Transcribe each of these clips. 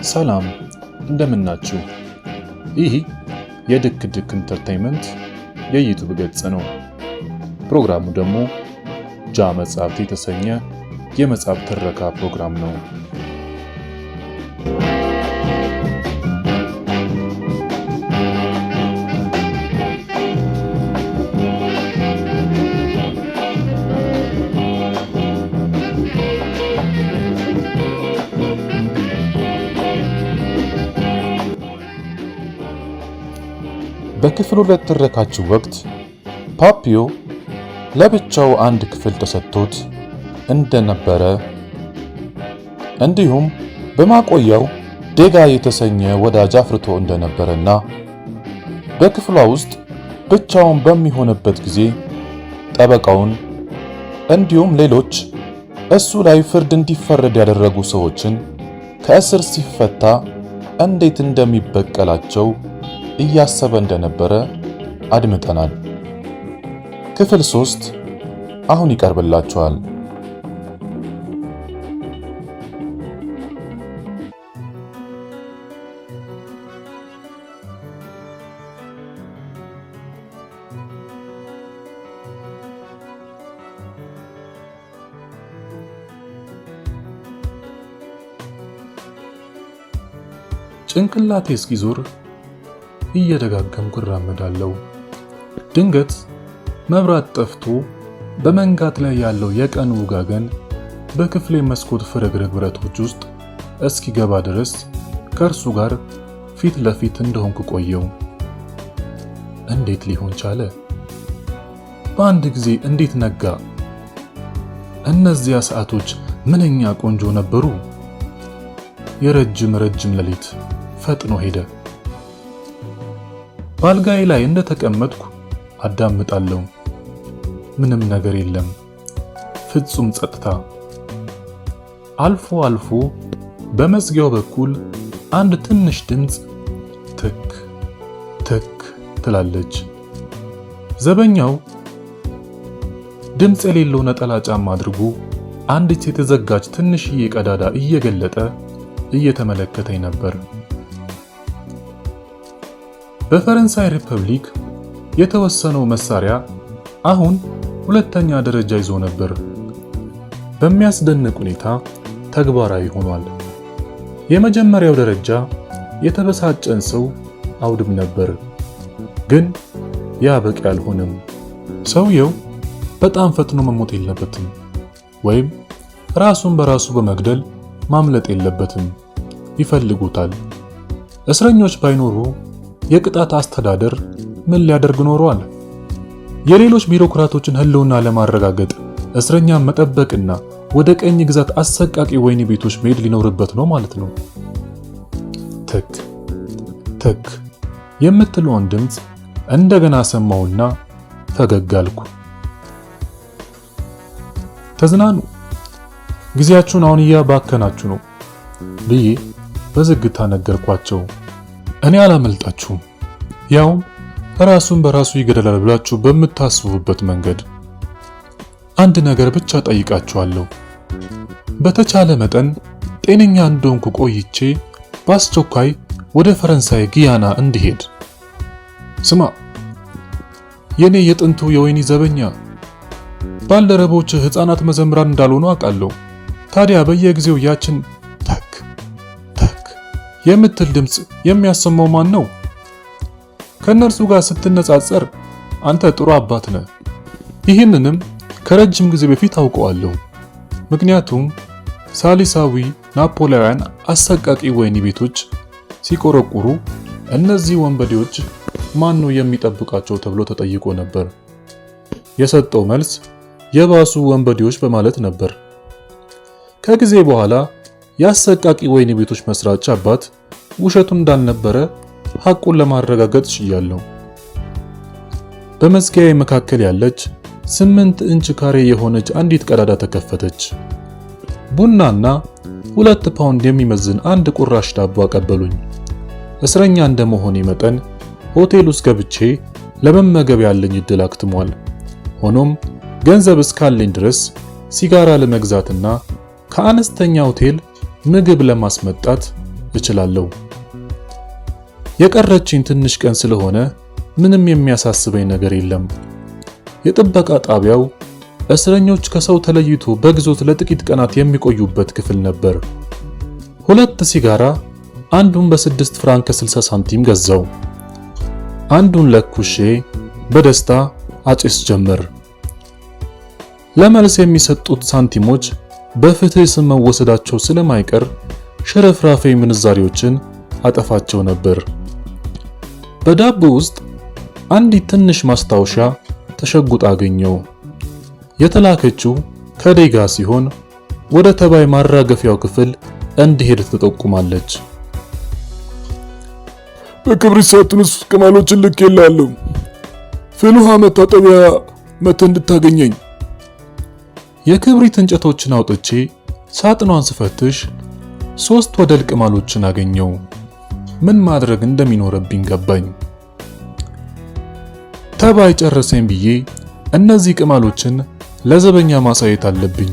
ሰላም እንደምናችሁ። ይህ የድክ ድክ Entertainment የ YouTube ገጽ ነው። ፕሮግራሙ ደግሞ ጃ መጽሐፍት የተሰኘ የመጽሐፍ ትረካ ፕሮግራም ነው። በክፍል ሁለት ትረካችን ወቅት ፓፒዮ ለብቻው አንድ ክፍል ተሰጥቶት እንደነበረ እንዲሁም በማቆያው ዴጋ የተሰኘ ወዳጅ አፍርቶ እንደነበረና በክፍሏ ውስጥ ብቻውን በሚሆንበት ጊዜ ጠበቃውን እንዲሁም ሌሎች እሱ ላይ ፍርድ እንዲፈረድ ያደረጉ ሰዎችን ከእስር ሲፈታ እንዴት እንደሚበቀላቸው እያሰበ እንደነበረ አድምጠናል። ክፍል 3 አሁን ይቀርብላችኋል። ጭንቅላቴ እስኪዞር እየደጋገምኩ እራመዳለሁ። ድንገት መብራት ጠፍቶ በመንጋት ላይ ያለው የቀኑ ውጋገን በክፍሌ መስኮት ፍርግርግ ብረቶች ውስጥ እስኪገባ ድረስ ከእርሱ ጋር ፊት ለፊት እንደሆንኩ ቆየው። እንዴት ሊሆን ቻለ? በአንድ ጊዜ እንዴት ነጋ? እነዚያ ሰዓቶች ምንኛ ቆንጆ ነበሩ። የረጅም ረጅም ሌሊት ፈጥኖ ሄደ። በአልጋዬ ላይ እንደተቀመጥኩ አዳምጣለሁ። ምንም ነገር የለም፣ ፍጹም ጸጥታ። አልፎ አልፎ በመዝጊያው በኩል አንድ ትንሽ ድምፅ ትክ ትክ ትላለች። ዘበኛው ድምፅ የሌለው ነጠላ ጫማ አድርጎ አንዲት የተዘጋች ትንሽዬ ቀዳዳ እየገለጠ እየተመለከተኝ ነበር። በፈረንሳይ ሪፐብሊክ የተወሰነው መሳሪያ አሁን ሁለተኛ ደረጃ ይዞ ነበር። በሚያስደንቅ ሁኔታ ተግባራዊ ሆኗል። የመጀመሪያው ደረጃ የተበሳጨን ሰው አውድም ነበር። ግን ያ በቂ አልሆነም። ሰውየው በጣም ፈጥኖ መሞት የለበትም ወይም ራሱን በራሱ በመግደል ማምለጥ የለበትም። ይፈልጉታል። እስረኞች ባይኖሩ የቅጣት አስተዳደር ምን ሊያደርግ ኖሯል? የሌሎች ቢሮክራቶችን ሕልውና ለማረጋገጥ እስረኛ መጠበቅና ወደ ቀኝ ግዛት አሰቃቂ ወህኒ ቤቶች መሄድ ሊኖርበት ነው ማለት ነው። ትክ ትክ የምትለውን ድምፅ እንደገና ሰማሁና ፈገግ አልኩ። ተዝናኑ፣ ጊዜያችሁን አሁን እያባከናችሁ ነው ብዬ በዝግታ ነገርኳቸው። እኔ አላመልጣችሁም፣ ያውም ራሱን በራሱ ይገደላል ብላችሁ በምታስቡበት መንገድ። አንድ ነገር ብቻ ጠይቃችኋለሁ። በተቻለ መጠን ጤነኛ እንደሆንኩ ቆይቼ በአስቸኳይ ወደ ፈረንሳይ ጊያና እንድሄድ። ስማ የኔ የጥንቱ የወህኒ ዘበኛ፣ ባልደረቦች ሕፃናት መዘምራን እንዳልሆኑ አውቃለሁ። ታዲያ በየጊዜው ያችን ተክ ተክ የምትል ድምፅ የሚያሰማው ማን ነው? ከእነርሱ ጋር ስትነጻጸር አንተ ጥሩ አባት ነህ። ይህንንም ከረጅም ጊዜ በፊት አውቀዋለሁ። ምክንያቱም ሳሊሳዊ ናፖሊያውያን አሰቃቂ ወህኒ ቤቶች ሲቆረቁሩ እነዚህ ወንበዴዎች ማን ነው የሚጠብቃቸው ተብሎ ተጠይቆ ነበር። የሰጠው መልስ የባሱ ወንበዴዎች በማለት ነበር። ከጊዜ በኋላ የአሰቃቂ ወህኒ ቤቶች መስራች አባት ውሸቱን እንዳልነበረ ሐቁን ለማረጋገጥ ችያለሁ። በመዝጊያዬ መካከል ያለች 8 ኢንች ካሬ የሆነች አንዲት ቀዳዳ ተከፈተች። ቡናና 2 ፓውንድ የሚመዝን አንድ ቁራሽ ዳቦ አቀበሉኝ። እስረኛ እንደመሆኔ መጠን ሆቴል ውስጥ ገብቼ ለመመገብ ያለኝ እድል አክትሟል። ሆኖም ገንዘብ እስካለኝ ድረስ ሲጋራ ለመግዛትና ከአነስተኛ ሆቴል ምግብ ለማስመጣት እችላለሁ። የቀረችኝ ትንሽ ቀን ስለሆነ ምንም የሚያሳስበኝ ነገር የለም። የጥበቃ ጣቢያው እስረኞች ከሰው ተለይቶ በግዞት ለጥቂት ቀናት የሚቆዩበት ክፍል ነበር። ሁለት ሲጋራ አንዱን በ6 ፍራንክ ከ60 ሳንቲም ገዛው። አንዱን ለኩሼ በደስታ አጭስ ጀመር። ለመልስ የሚሰጡት ሳንቲሞች በፍትህ ስም መወሰዳቸው ስለማይቀር ሽርፍራፊ ምንዛሪዎችን አጠፋቸው ነበር። በዳቦ ውስጥ አንዲት ትንሽ ማስታወሻ ተሸጉጣ አገኘው። የተላከችው ከዴጋ ሲሆን ወደ ተባይ ማራገፊያው ክፍል እንዲሄድ ትጠቁማለች። በክብሪት ሳጥን ውስጥ ቅማሎችን ልኬልሃለሁ። ፍልውሃ መታጠቢያ መተህ እንድታገኘኝ። የክብሪት እንጨቶችን አውጥቼ ሳጥኗን ስፈትሽ 3 ወደል ቅማሎችን አገኘው። ምን ማድረግ እንደሚኖርብኝ ገባኝ። ተባይ ጨረሰኝ ብዬ እነዚህ ቅማሎችን ለዘበኛ ማሳየት አለብኝ።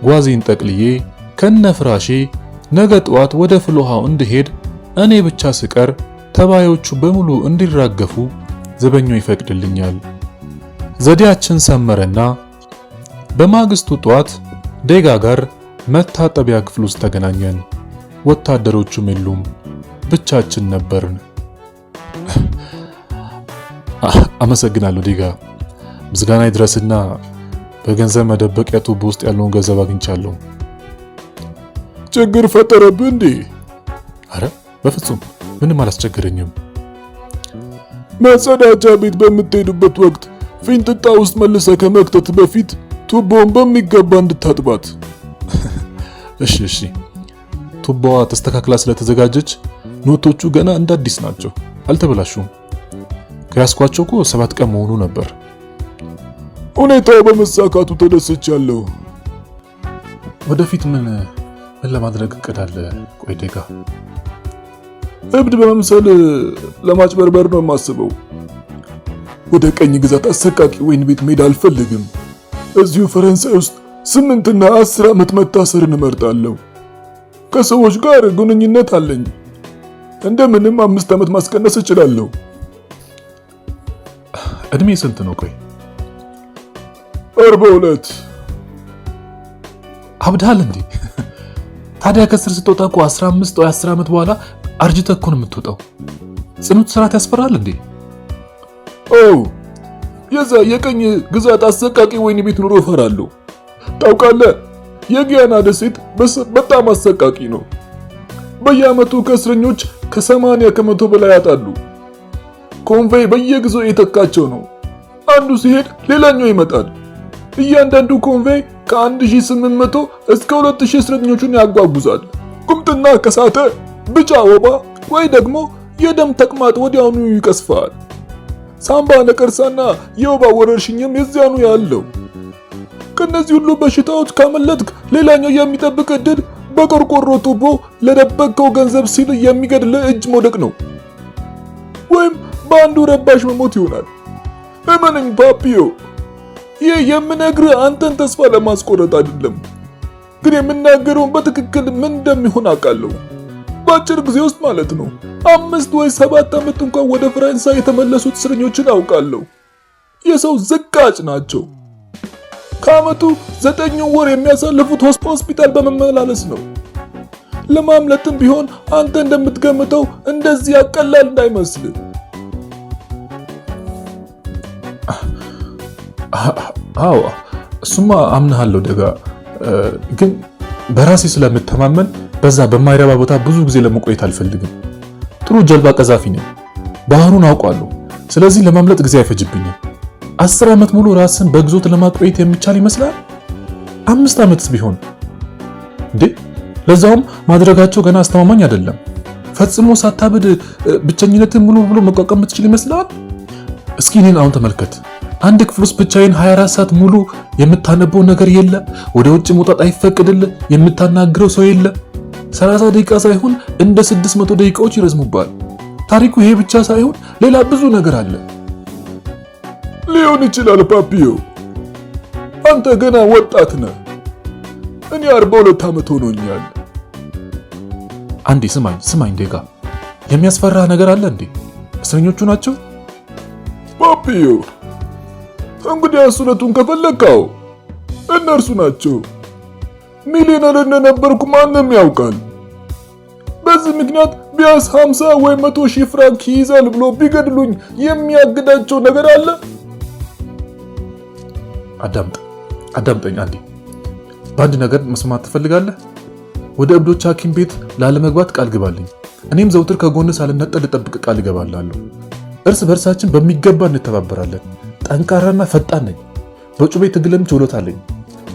ጓዜን ጠቅልዬ ከነፍራሼ ነገ ጠዋት ወደ ፍልውሃው እንድሄድ እኔ ብቻ ስቀር ተባዮቹ በሙሉ እንዲራገፉ ዘበኛው ይፈቅድልኛል። ዘዴያችን ሰመረና በማግስቱ ጠዋት ዴጋ ጋር መታጠቢያ ክፍል ውስጥ ተገናኘን። ወታደሮቹም የሉም፣ ብቻችን ነበርን። አመሰግናለሁ ዴጋ፣ ምስጋና ይድረስና በገንዘብ መደበቂያ ቱቦ ውስጥ ያለውን ገንዘብ አግኝቻለሁ። ችግር ፈጠረብህ እንዴ? አረ በፍጹም ምንም አላስቸገረኝም። መጸዳጃ ቤት በምትሄዱበት ወቅት ፊንጥጣ ውስጥ መልሰህ ከመክተት በፊት ቱቦውን በሚገባ እንድታጥባት። እሺ እሺ። ቱቦዋ ተስተካክላ ስለተዘጋጀች ኖቶቹ ገና እንደ አዲስ ናቸው፣ አልተበላሹም። ከያዝኳቸው እኮ 7 ቀን መሆኑ ነበር። ሁኔታው በመሳካቱ ተደስቻለሁ። ወደፊት ምን ምን ለማድረግ እቅድ አለ? ቆይ ዴጋ፣ እብድ በመምሰል ለማጭበርበር ነው የማስበው። ወደ ቀኝ ግዛት አሰቃቂ ወይን ቤት መሄድ አልፈልግም። እዚሁ ፈረንሳይ ውስጥ 8 እና 10 ዓመት መታሰርን እመርጣለሁ። ከሰዎች ጋር ግንኙነት አለኝ። እንደምንም 5 ዓመት ማስቀነስ እችላለሁ። እድሜ ስንት ነው? ቆይ 42። አብድሃል እንዴ? ታዲያ ከስር ስትወጣ እኮ 15 ወይ 10 ዓመት በኋላ አርጅተህ እኮ ነው የምትወጣው። ጽኑ እስራት ያስፈራል እንዴ? ኦ የዛ የቀኝ ግዛት አሰቃቂ ወህኒ ቤት ኑሮ እፈራለሁ። ታውቃለህ፣ የጊያና ደሴት በጣም አሰቃቂ ነው። በየዓመቱ ከእስረኞች ከ80% በላይ ያጣሉ። ኮንቬይ በየጊዜው የተካቸው ነው። አንዱ ሲሄድ ሌላኛው ይመጣል። እያንዳንዱ ኮንቬይ ከ1800 እስከ 2000 እስረኞቹን ያጓጉዛል። ቁምጥና ከሳተ ቢጫ ወባ ወይ ደግሞ የደም ተቅማጥ ወዲያውኑ ይቀስፋል። ሳምባ ነቀርሳና የወባ ወረርሽኝም የዚያኑ ያለው። ከነዚህ ሁሉ በሽታዎች ካመለጥክ ሌላኛው የሚጠብቅ እድል በቆርቆሮ ቱቦ ለደበቅከው ገንዘብ ሲል የሚገድል እጅ መውደቅ ነው፣ ወይም በአንዱ ረባሽ መሞት ይሆናል። እመነኝ ፓፒዮ፣ ይህ የምነግርህ አንተን ተስፋ ለማስቆረጥ አይደለም፣ ግን የምናገረውን በትክክል ምን እንደሚሆን አውቃለሁ። በአጭር ጊዜ ውስጥ ማለት ነው። 5 ወይ 7 ዓመት እንኳን ወደ ፈረንሳይ የተመለሱት እስረኞችን አውቃለሁ። የሰው ዝቃጭ ናቸው። ከዓመቱ 9 ወር የሚያሳልፉት ሆስፒታል በመመላለስ ነው። ለማምለጥም ቢሆን አንተ እንደምትገምተው እንደዚያ ቀላል እንዳይመስል። አዎ እሱማ አምናለሁ ደጋ፣ ግን በራሴ ስለምተማመን በዛ በማይረባ ቦታ ብዙ ጊዜ ለመቆየት አልፈልግም። ጥሩ ጀልባ ቀዛፊ ነኝ፣ ባህሩን አውቃለሁ። ስለዚህ ለማምለጥ ጊዜ አይፈጅብኝም። 10 ዓመት ሙሉ ራስን በግዞት ለማቆየት የሚቻል ይመስላል? 5 ዓመትስ ቢሆን እንዴ! ለዛውም ማድረጋቸው ገና አስተማማኝ አይደለም። ፈጽሞ ሳታብድ ብቸኝነትን ሙሉ ብሎ መቋቋም የምትችል ይመስላል? እስኪ እኔን አሁን ተመልከት። አንድ ክፍል ውስጥ ብቻዬን 24 ሰዓት ሙሉ የምታነበው ነገር የለ፣ ወደ ውጭ መውጣት አይፈቅድልህ፣ የምታናግረው ሰው የለ። 30 ደቂቃ ሳይሆን እንደ 600 ደቂቃዎች ይረዝሙባል። ታሪኩ ይሄ ብቻ ሳይሆን ሌላ ብዙ ነገር አለ። ሊሆን ይችላል ፓፒዮ፣ አንተ ገና ወጣት ነህ። እኔ 42 ዓመት ሆኖኛል። አንዴ ስማኝ ስማኝ ዴጋ፣ የሚያስፈራህ ነገር አለ እንዴ? እስረኞቹ ናቸው? ፓፒዮ፣ እንግዲያስ እውነቱን ከፈለግከው እነርሱ ናቸው። ሚሊዮነር እንደነበርኩ ማንም ያውቃል። በዚህ ምክንያት ቢያንስ 50 ወይ 100 ሺህ ፍራንክ ይይዛል ብሎ ቢገድሉኝ የሚያግዳቸው ነገር አለ? አዳምጥ አዳምጠኝ አንዴ። በአንድ ነገር መስማት ትፈልጋለህ? ወደ እብዶች ሐኪም ቤት ላለመግባት ቃል ግባልኝ። እኔም ዘውትር ከጎን ሳልነጠል ልጠብቅ ቃል እገባላለሁ። እርስ በእርሳችን በሚገባ እንተባበራለን። ጠንካራና ፈጣን ነኝ። በጩቤ ትግልም ችሎታ አለኝ።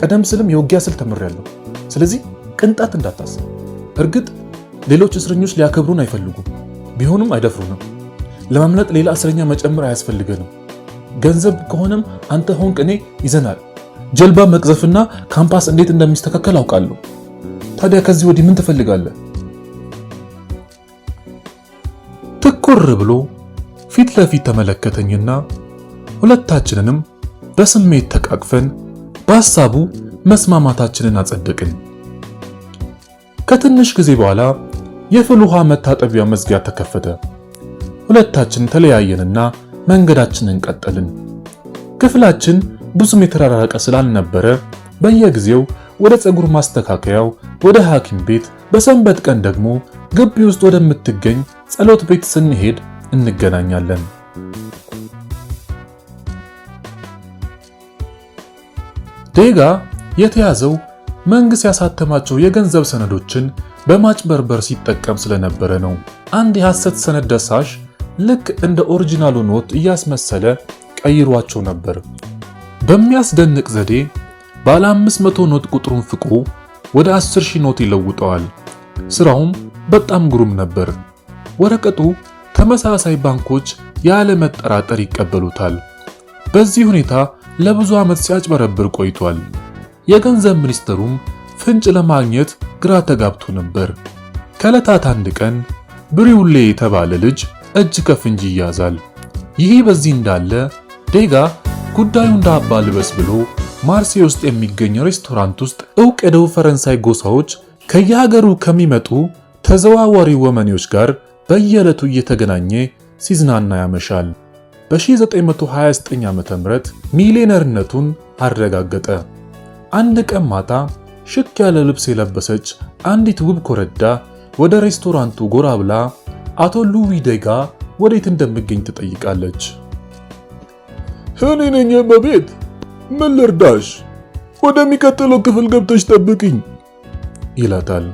ቀደም ስልም የውጊያ ስልት ተምሬያለሁ። ስለዚህ ቅንጣት እንዳታስብ። እርግጥ ሌሎች እስረኞች ሊያከብሩን አይፈልጉም፣ ቢሆንም አይደፍሩንም። ለማምለጥ ሌላ እስረኛ መጨመር አያስፈልገንም። ገንዘብ ከሆነም አንተ ሆንክ እኔ ይዘናል። ጀልባ መቅዘፍና ካምፓስ እንዴት እንደሚስተካከል አውቃለሁ። ታዲያ ከዚህ ወዲህ ምን ትፈልጋለህ? ትኩር ብሎ ፊት ለፊት ተመለከተኝና ሁለታችንንም በስሜት ተቃቅፈን በሐሳቡ መስማማታችንን አጸደቅን። ከትንሽ ጊዜ በኋላ የፍል ውሃ መታጠቢያ መዝጊያ ተከፈተ። ሁለታችን ተለያየንና መንገዳችንን ቀጠልን። ክፍላችን ብዙም የተራራቀ ስላልነበረ በየጊዜው ወደ ፀጉር ማስተካከያው፣ ወደ ሐኪም ቤት፣ በሰንበት ቀን ደግሞ ግቢ ውስጥ ወደምትገኝ ጸሎት ቤት ስንሄድ እንገናኛለን። ዴጋ የተያዘው መንግስት ያሳተማቸው የገንዘብ ሰነዶችን በማጭበርበር ሲጠቀም ስለነበረ ነው። አንድ የሐሰት ሰነድ ደሳሽ ልክ እንደ ኦሪጂናሉ ኖት እያስመሰለ ቀይሯቸው ነበር። በሚያስደንቅ ዘዴ ባለ 500 ኖት ቁጥሩን ፍቆ ወደ 10,000 ኖት ይለውጠዋል። ስራውም በጣም ግሩም ነበር። ወረቀቱ ተመሳሳይ ባንኮች ያለ መጠራጠር ይቀበሉታል። በዚህ ሁኔታ ለብዙ ዓመት ሲያጭበረብር ቆይቷል። የገንዘብ ሚኒስትሩም ፍንጭ ለማግኘት ግራ ተጋብቶ ነበር። ከዕለታት አንድ ቀን ብሪውሌ የተባለ ልጅ እጅ ከፍንጅ ይያዛል። ይሄ በዚህ እንዳለ ዴጋ ጉዳዩ እንደ አባ ልበስ ብሎ ማርሴይ ውስጥ የሚገኝ ሬስቶራንት ውስጥ እውቅ የደቡብ ፈረንሳይ ጎሳዎች ከየሀገሩ ከሚመጡ ተዘዋዋሪ ወመኔዎች ጋር በየዕለቱ እየተገናኘ ሲዝናና ያመሻል። በ1929 ዓ.ም ሚሊዮነርነቱን አረጋገጠ። አንድ ቀን ማታ ሽክ ያለ ልብስ የለበሰች አንዲት ውብ ኮረዳ ወደ ሬስቶራንቱ ጎራ ብላ አቶ ሉዊ ዴጋ ወዴት እንደሚገኝ ትጠይቃለች። እኔ ነኝ እመቤት፣ ምን ልርዳሽ? ወደሚቀጥለው ክፍል ገብተሽ ጠብቅኝ ይላታል።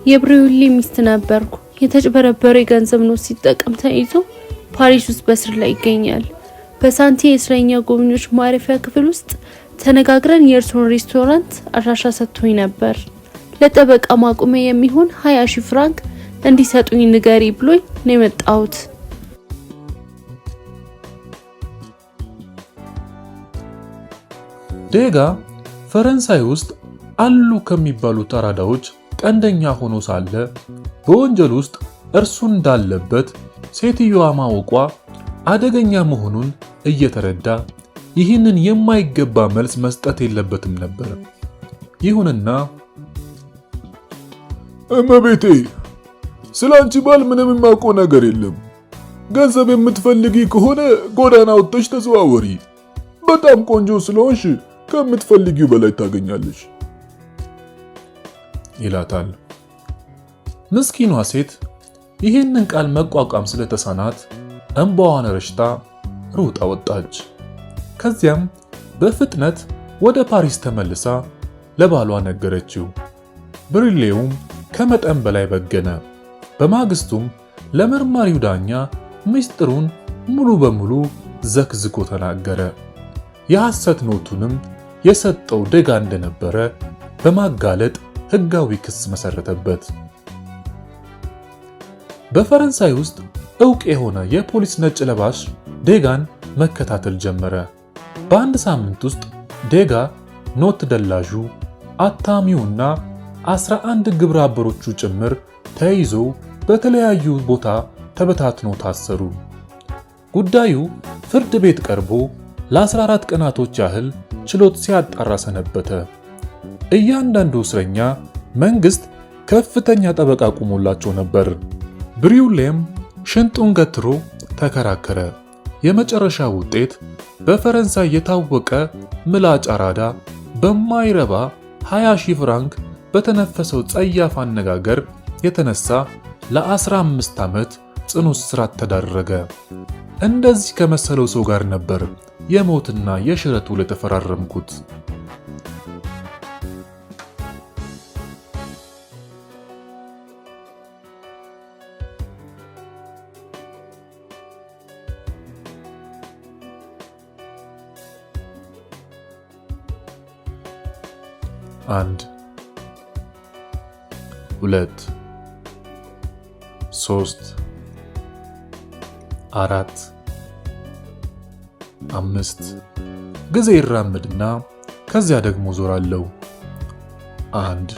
የብሪውሊ ሚስት ነበርኩ። የተጭበረበረ የገንዘብ ኖት ሲጠቀም ተይዞ ፓሪስ ውስጥ በእስር ላይ ይገኛል። በሳንቲ የእስረኛ ጎብኚዎች ማረፊያ ክፍል ውስጥ ተነጋግረን የእርስዎን ሬስቶራንት አድራሻ ሰጥቶኝ ነበር። ለጠበቃ ማቆሚያ የሚሆን 20 ሺህ ፍራንክ እንዲሰጡኝ ንገሪ ብሎኝ ነው የመጣሁት። ዴጋ ፈረንሳይ ውስጥ አሉ ከሚባሉት አራዳዎች ቀንደኛ ሆኖ ሳለ በወንጀል ውስጥ እርሱ እንዳለበት ሴትዮዋ ማወቋ አደገኛ መሆኑን እየተረዳ ይህንን የማይገባ መልስ መስጠት የለበትም ነበር። ይሁንና እመቤቴ፣ ስለ አንቺ ባል ምንም የማውቀው ነገር የለም። ገንዘብ የምትፈልጊ ከሆነ ጎዳና ወጥተሽ ተዘዋወሪ። በጣም ቆንጆ ስለሆንሽ ከምትፈልጊው በላይ ታገኛለሽ ይላታል። ምስኪኗ ሴት ይህንን ቃል መቋቋም ስለተሳናት እንባዋን ረሽታ ሩጣ ወጣች። ከዚያም በፍጥነት ወደ ፓሪስ ተመልሳ ለባሏ ነገረችው። ብሪሌውም ከመጠን በላይ በገነ። በማግስቱም ለመርማሪው ዳኛ ምስጢሩን ሙሉ በሙሉ ዘክዝኮ ተናገረ። የሐሰት ኖቱንም የሰጠው ደጋ እንደነበረ በማጋለጥ ሕጋዊ ክስ መሰረተበት። በፈረንሳይ ውስጥ ዕውቅ የሆነ የፖሊስ ነጭ ለባሽ ዴጋን መከታተል ጀመረ። በአንድ ሳምንት ውስጥ ዴጋ ኖት ደላዡ፣ አታሚውና 11 ግብረ አበሮቹ ጭምር ተይዘው በተለያዩ ቦታ ተበታትኖ ታሰሩ። ጉዳዩ ፍርድ ቤት ቀርቦ ለ14 ቀናቶች ያህል ችሎት ሲያጣራ ሰነበተ። እያንዳንዱ እስረኛ መንግስት ከፍተኛ ጠበቃ ቆሞላቸው ነበር። ብሪውሌም ሽንጡን ገትሮ ተከራከረ። የመጨረሻ ውጤት በፈረንሳይ የታወቀ ምላጭ አራዳ በማይረባ 20 ሺህ ፍራንክ በተነፈሰው ጸያፍ አነጋገር የተነሳ ለ15 ዓመት ጽኑ እስራት ተዳረገ። እንደዚህ ከመሰለው ሰው ጋር ነበር የሞትና የሽረት ውል የተፈራረምኩት። አንድ፣ ሁለት፣ ሶስት፣ አራት፣ አምስት ጊዜ ይራመድና ከዚያ ደግሞ ዞራለሁ። አንድ፣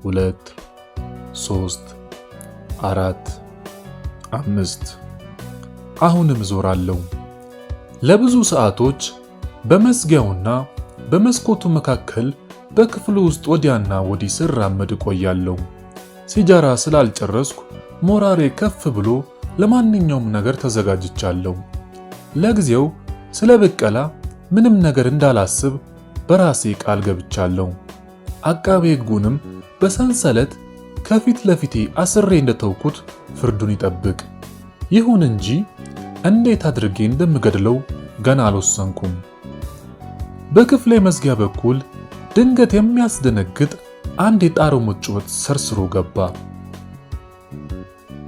ሁለት፣ ሶስት፣ አራት፣ አምስት፣ አሁንም ዞራለሁ። ለብዙ ሰዓቶች በመዝጊያውና በመስኮቱ መካከል በክፍሉ ውስጥ ወዲያና ወዲህ ስራመድ እቆያለሁ። ሲጃራ ስላልጨረስኩ ሞራሬ ከፍ ብሎ ለማንኛውም ነገር ተዘጋጅቻለሁ። ለጊዜው ስለ ብቀላ ምንም ነገር እንዳላስብ በራሴ ቃል ገብቻለሁ። አቃቤ ሕጉንም በሰንሰለት ከፊት ለፊቴ አስሬ እንደተውኩት ፍርዱን ይጠብቅ። ይሁን እንጂ እንዴት አድርጌ እንደምገድለው ገና አልወሰንኩም። በክፍሌ መዝጊያ በኩል ድንገት የሚያስደነግጥ አንድ የጣር ጩኸት ሰርስሮ ገባ።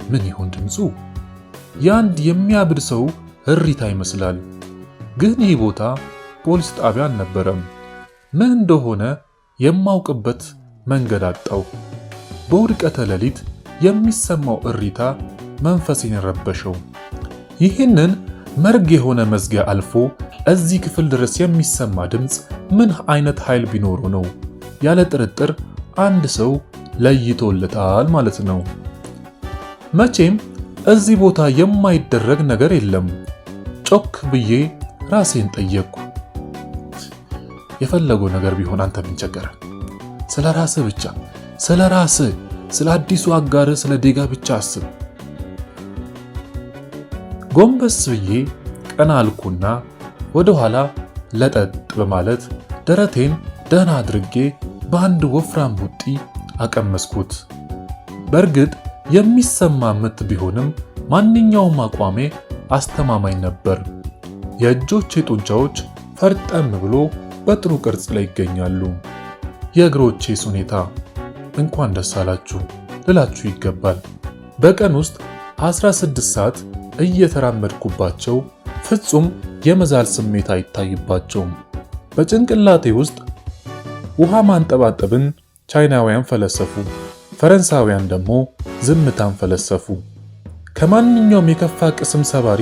ምን ይሆን ድምፁ? የአንድ የሚያብድ ሰው እሪታ ይመስላል። ግን ይህ ቦታ ፖሊስ ጣቢያ አልነበረም። ምን እንደሆነ የማውቅበት መንገድ አጣው። በውድቀተ ሌሊት የሚሰማው እሪታ መንፈሴን ረበሸው። ይህንን መርግ የሆነ መዝጊያ አልፎ እዚህ ክፍል ድረስ የሚሰማ ድምፅ ምን አይነት ኃይል ቢኖረው ነው? ያለ ጥርጥር አንድ ሰው ለይቶለታል ማለት ነው። መቼም እዚህ ቦታ የማይደረግ ነገር የለም። ጮክ ብዬ ራሴን ጠየቅኩ። የፈለገው ነገር ቢሆን አንተ ምን ቸገረ? ስለ ራስህ ብቻ፣ ስለ ራስህ፣ ስለ አዲሱ አጋርህ፣ ስለ ዴጋ ብቻ አስብ። ጎንበስ ብዬ ቀና አልኩና ወደ ኋላ ለጠጥ በማለት ደረቴን ደህና አድርጌ በአንድ ወፍራም ቡጢ አቀመስኩት። በእርግጥ የሚሰማ ምት ቢሆንም ማንኛውም አቋሜ አስተማማኝ ነበር። የእጆቼ ጡንቻዎች ፈርጠም ብሎ በጥሩ ቅርጽ ላይ ይገኛሉ። የእግሮቼስ ሁኔታ እንኳን ደስ አላችሁ ልላችሁ ይገባል። በቀን ውስጥ 16 ሰዓት እየተራመድኩባቸው ፍጹም የመዛል ስሜት አይታይባቸውም። በጭንቅላቴ ውስጥ ውሃ ማንጠባጠብን ቻይናውያን ፈለሰፉ፣ ፈረንሳውያን ደግሞ ዝምታን ፈለሰፉ። ከማንኛውም የከፋ ቅስም ሰባሪ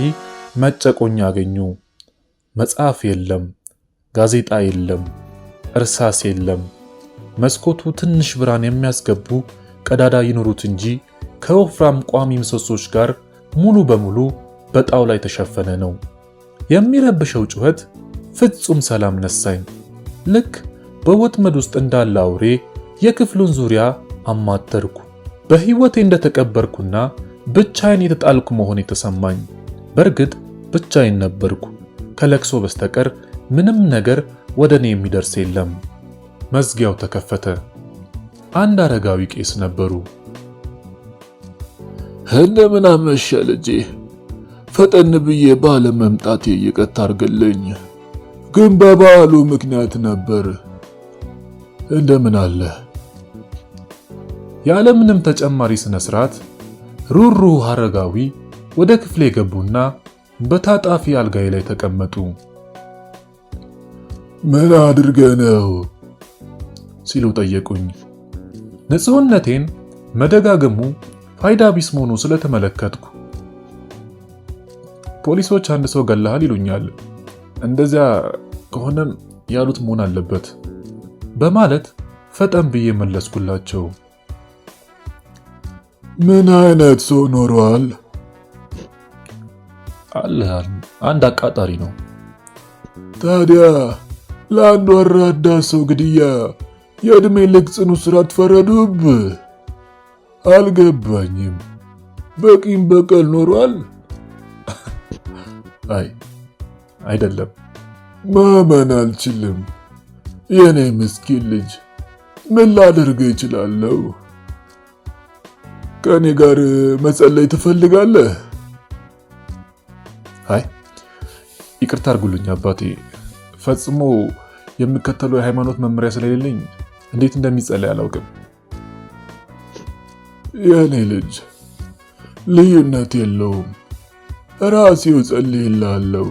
መጨቆኛ አገኙ። መጽሐፍ የለም፣ ጋዜጣ የለም፣ እርሳስ የለም። መስኮቱ ትንሽ ብርሃን የሚያስገቡ ቀዳዳ ይኑሩት እንጂ ከወፍራም ቋሚ ምሰሶች ጋር ሙሉ በሙሉ በጣውላ የተሸፈነ ነው። የሚረብሸው ጩኸት ፍጹም ሰላም ነሳኝ። ልክ በወጥመድ ውስጥ እንዳለ አውሬ የክፍሉን ዙሪያ አማተርኩ። በሕይወቴ እንደተቀበርኩና ብቻዬን የተጣልኩ መሆን የተሰማኝ። በእርግጥ ብቻዬን ነበርኩ። ከለቅሶ በስተቀር ምንም ነገር ወደ እኔ የሚደርስ የለም። መዝጊያው ተከፈተ። አንድ አረጋዊ ቄስ ነበሩ። እንደምን አመሸህ ልጄ። ፈጠን ብዬ ባለመምጣቴ ይቅርታ አድርግልኝ፣ ግን በበዓሉ ምክንያት ነበር። እንደምን አለ? ያለምንም ተጨማሪ ስነ ስርዓት ሩህሩህ አረጋዊ ወደ ክፍሌ ገቡና በታጣፊ አልጋዬ ላይ ተቀመጡ። ምን አድርገህ ነው ሲሉ ጠየቁኝ። ንጹህነቴን መደጋገሙ ፋይዳ ቢስ መሆኑ ስለተመለከትኩ ፖሊሶች አንድ ሰው ገለሃል ይሉኛል። እንደዚያ ከሆነም ያሉት መሆን አለበት በማለት ፈጠን ብዬ መለስኩላቸው። ምን አይነት ሰው ኖሯል? አለ አንድ አቃጣሪ ነው። ታዲያ ለአንድ ወራዳ ሰው ግድያ የዕድሜ ልክ ጽኑ እስራት ፈረዱብህ? አልገባኝም። በቂም በቀል ኖሯል? አይ አይደለም። ማመን አልችልም። የኔ ምስኪን ልጅ ምን ላደርግ እችላለሁ? ከእኔ ጋር መጸለይ ትፈልጋለህ? አይ ይቅርታ አድርጉልኝ አባቴ፣ ፈጽሞ የምከተለው የሃይማኖት መመሪያ ስለሌለኝ እንዴት እንደሚጸለይ አላውቅም። የኔ ልጅ ልዩነት የለውም። ራሴው ጸልይልሃለሁ።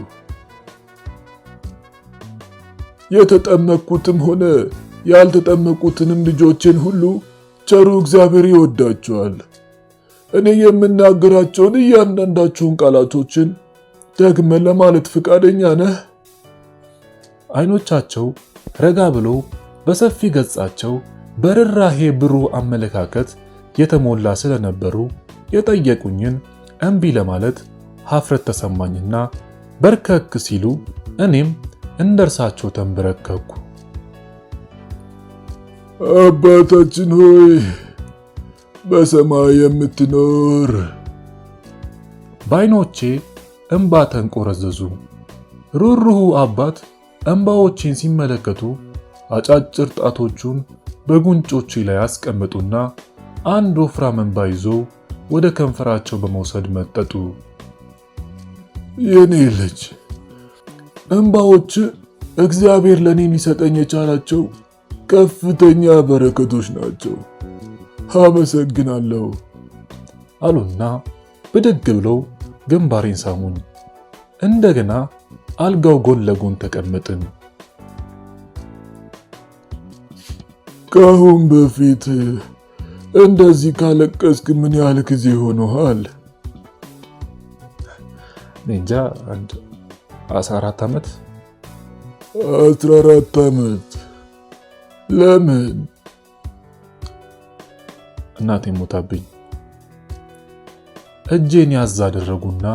የተጠመቅኩትም ሆነ ያልተጠመቁትንም ልጆችን ሁሉ ቸሩ እግዚአብሔር ይወዳቸዋል። እኔ የምናገራቸውን እያንዳንዳቸውን ቃላቶችን ደግመህ ለማለት ፈቃደኛ ነህ? አይኖቻቸው ረጋ ብሎ በሰፊ ገጻቸው በርኅራኄ ብሩህ አመለካከት የተሞላ ስለነበሩ የጠየቁኝን እምቢ ለማለት ሀፍረት ተሰማኝና በርከክ ሲሉ እኔም እንደርሳቸው ተንበረከኩ። አባታችን ሆይ በሰማይ የምትኖር። በዓይኖቼ እንባ ተንቆረዘዙ። ሩህሩሁ አባት እንባዎቼን ሲመለከቱ አጫጭር ጣቶቹን በጉንጮቼ ላይ አስቀምጡና አንድ ወፍራም እንባ ይዞ ወደ ከንፈራቸው በመውሰድ መጠጡ። የኔ ልጅ እንባዎች እግዚአብሔር ለኔ ሊሰጠኝ የቻላቸው ከፍተኛ በረከቶች ናቸው። አመሰግናለሁ አሉና ብድግ ብለው ግንባሬን ሳሙኝ። እንደገና አልጋው ጎን ለጎን ተቀመጥን። ከአሁን በፊት እንደዚህ ካለቀስክ ምን ያህል ጊዜ ሆኖሃል? እንጃ አንድ 14 ዓመት። 14 ዓመት? ለምን? እናቴ ሞታብኝ። እጄን ያዝ አደረጉና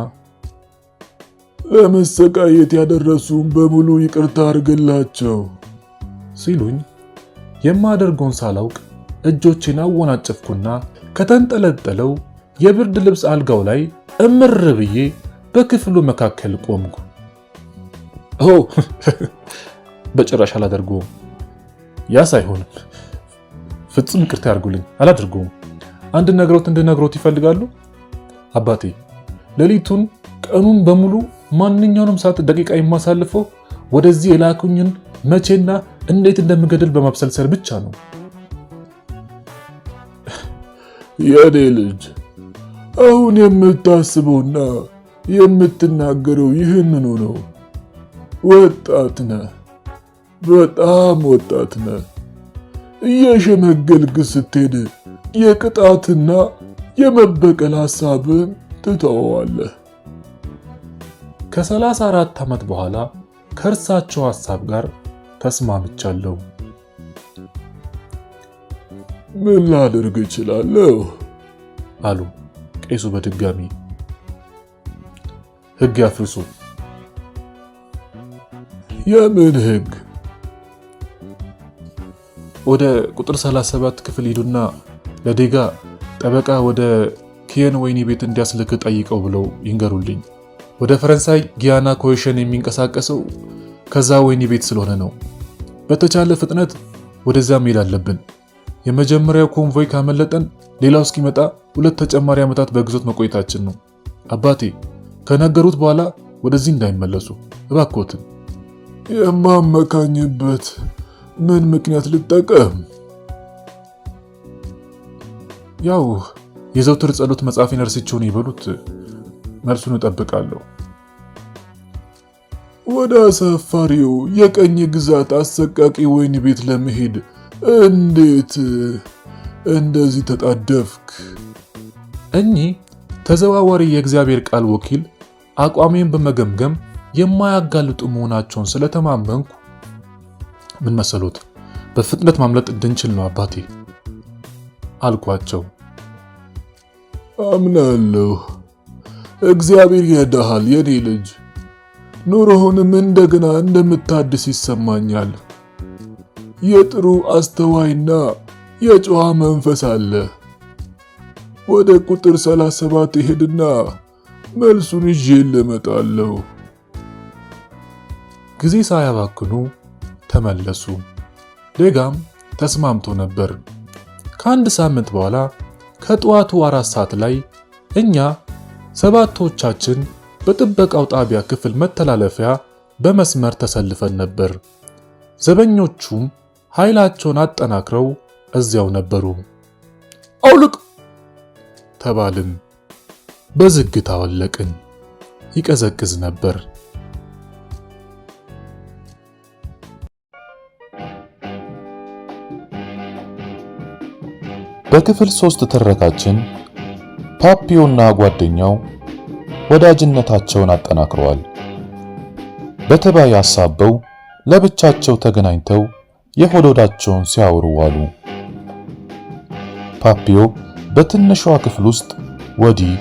ለመሰቃየት ያደረሱን በሙሉ ይቅርታ አድርግላቸው ሲሉኝ የማደርገውን ሳላውቅ እጆቼን አወናጨፍኩና ከተንጠለጠለው የብርድ ልብስ አልጋው ላይ እምር ብዬ በክፍሉ መካከል ቆምኩ። ኦ በጭራሽ አላደርገውም። ያስ አይሆንም። ፍጹም ይቅርታ ያድርጉልኝ፣ አላደርገውም። አንድ ነግሮት እንድነግሮት ይፈልጋሉ? አባቴ ሌሊቱን ቀኑን በሙሉ ማንኛውንም ሰዓት ደቂቃ የማሳልፈው ወደዚህ የላኩኝን መቼና እንዴት እንደምገድል በማብሰልሰል ብቻ ነው። የኔ ልጅ አሁን የምታስበውና የምትናገረው ይህንኑ ነው። ወጣት ነህ፣ በጣም ወጣት ነህ። እየሸመገልክ ስትሄድ የቅጣትና የመበቀል ሐሳብን ትተወዋለህ። ከ34 ዓመት በኋላ ከእርሳቸው ሐሳብ ጋር ተስማምቻለሁ። ምን ላደርግ እችላለሁ? አሉ ቄሱ በድጋሚ። ሕግ ያፍርሱ። የምን ሕግ? ወደ ቁጥር 37 ክፍል ሂዱና ለዴጋ ጠበቃ ወደ ኪየን ወህኒ ቤት እንዲያስልክ ጠይቀው ብለው ይንገሩልኝ። ወደ ፈረንሳይ ጊያና ኮሽን የሚንቀሳቀሰው ከዛ ወህኒ ቤት ስለሆነ ነው። በተቻለ ፍጥነት ወደዛ መሄድ አለብን። የመጀመሪያው ኮንቮይ ካመለጠን ሌላው እስኪመጣ 2 ተጨማሪ ዓመታት በግዞት መቆየታችን ነው። አባቴ ከነገሩት በኋላ ወደዚህ እንዳይመለሱ እባክዎትን። የማመካኝበት ምን ምክንያት ልጠቀም? ያው የዘውትር ጸሎት መጽሐፌን ረስቼው ነው ይበሉት። መልሱን እጠብቃለሁ። ወደ አሳፋሪው የቀኝ ግዛት አሰቃቂ ወህኒ ቤት ለመሄድ እንዴት እንደዚህ ተጣደፍክ? እኚህ ተዘዋዋሪ የእግዚአብሔር ቃል ወኪል አቋሜን በመገምገም የማያጋልጡ መሆናቸውን ስለተማመንኩ ምን መሰሎት፣ በፍጥነት ማምለጥ እንድንችል ነው አባቴ አልኳቸው። አምናለሁ። እግዚአብሔር ይረዳሃል የኔ ልጅ። ኑሮህንም እንደገና እንደምታድስ ይሰማኛል። የጥሩ አስተዋይና የጨዋ መንፈስ አለ። ወደ ቁጥር 37 እሄድና መልሱን ይዤ እመጣለሁ። ጊዜ ሳያባክኑ ተመለሱ። ዴጋም ተስማምቶ ነበር። ከአንድ ሳምንት በኋላ ከጠዋቱ 4 ሰዓት ላይ እኛ ሰባቶቻችን በጥበቃው ጣቢያ ክፍል መተላለፊያ በመስመር ተሰልፈን ነበር። ዘበኞቹም ኃይላቸውን አጠናክረው እዚያው ነበሩ። አውልቅ ተባልን። በዝግታ አወለቅን። ይቀዘቅዝ ነበር። በክፍል 3 ትረካችን ፓፒዮና ጓደኛው ወዳጅነታቸውን አጠናክረዋል። በተባይ አሳበው ለብቻቸው ተገናኝተው የሆድ ሆዳቸውን ሲያወሩ ዋሉ። ፓፒዮ በትንሿ ክፍል ውስጥ ወዲህ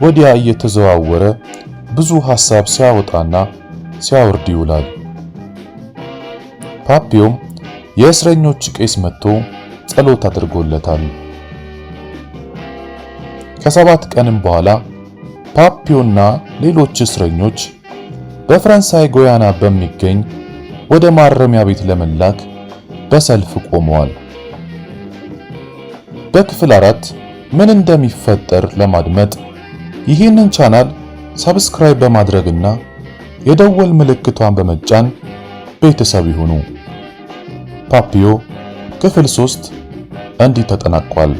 ወዲያ እየተዘዋወረ ብዙ ሐሳብ ሲያወጣና ሲያወርድ ይውላል። ፓፒዮም የእስረኞች ቄስ መጥቶ ጸሎት አድርጎለታል። ከ7 ቀንም በኋላ ፓፒዮና ሌሎች እስረኞች በፈረንሳይ ጎያና በሚገኝ ወደ ማረሚያ ቤት ለመላክ በሰልፍ ቆመዋል። በክፍል 4 ምን እንደሚፈጠር ለማድመጥ ይህንን ቻናል subscribe በማድረግና የደወል ምልክቷን በመጫን ቤተሰብ ይሁኑ። ፓፒዮ ክፍል 3 እንዲህ ተጠናቋል።